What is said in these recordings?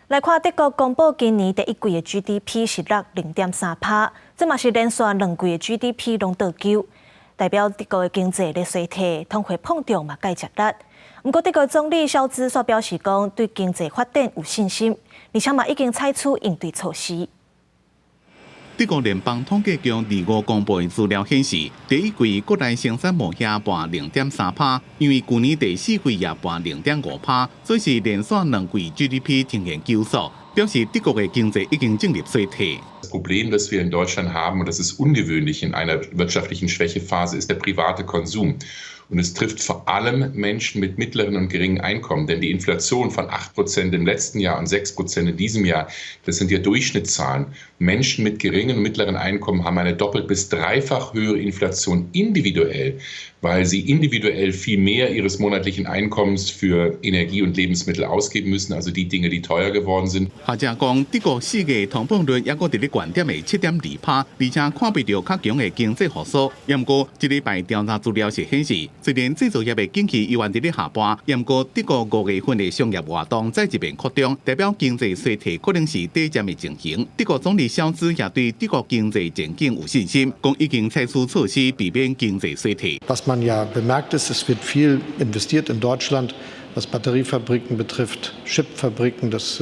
來看德國公布今年第一季的 GDP 是落0.3趴，這嘛是連續兩季的 GDP 攏倒勼，代表德國的經濟咧衰退，通貨膨脹嘛蓋食力。毋過德國總理蕭茲煞表示講，對經濟發展有信心，而且嘛已經採取應對措施。德國聯邦統計局二五公布的資料顯示，第一季國內生產無下跋0.3趴，因為舊年第四季也跋0.5趴，所以是連續兩季 GDP 呈現萎縮，表示德國的經濟已經進入衰退。 Das Problem, das wir in Deutschland haben, und das ist ungewöhnlich in einer wirtschaftlichen Schwächephase, ist der private Konsum. Und es trifft vor allem Menschen mit mittleren und geringen Einkommen. Denn die Inflation von 8% im letzten Jahr und 6% in diesem Jahr, das sind ja Durchschnittszahlen. Menschen mit geringen und mittleren Einkommen haben eine doppelt bis dreifach höhere Inflation individuell, weil sie individuell viel mehr ihres monatlichen Einkommens für Energie und Lebensmittel ausgeben müssen, also die Dinge, die teuer geworden sind. 學者講，德國4月通膨率猶閣佇咧懸點的7.2趴，而且看袂著較強的經濟復甦。毋過，這禮拜調查資料是顯示，雖然製造業的景氣猶原佇咧下跋，毋過德國5月份的商業活動再一遍擴張，代表經濟衰退可能是短暫的情形。德國總理蕭茲也對德國經濟前景有信心，講已經採取措施避免經濟衰退。 Was man ja bemerkt ist, es wird viel investiert in Deutschland, was Batteriefabriken betrifft, Chipfabriken, das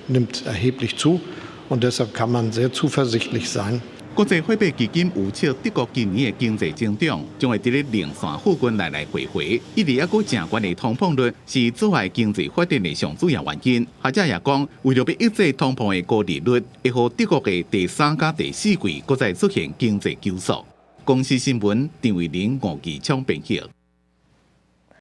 nimmt erheblich zu und deshalb kann man sehr zuversichtlich sein. 國際貨幣基金預測德國今年的經濟增長將會佇咧零線附近來來回回，一直猶閣誠懸的通膨率是阻礙經濟發展的上主要原因。學者也講，為著欲抑制通膨的高利率，會予德國的第三佮第四季閣再出現經濟萎縮。公視新聞陳慧玲、吳繼昌編譯。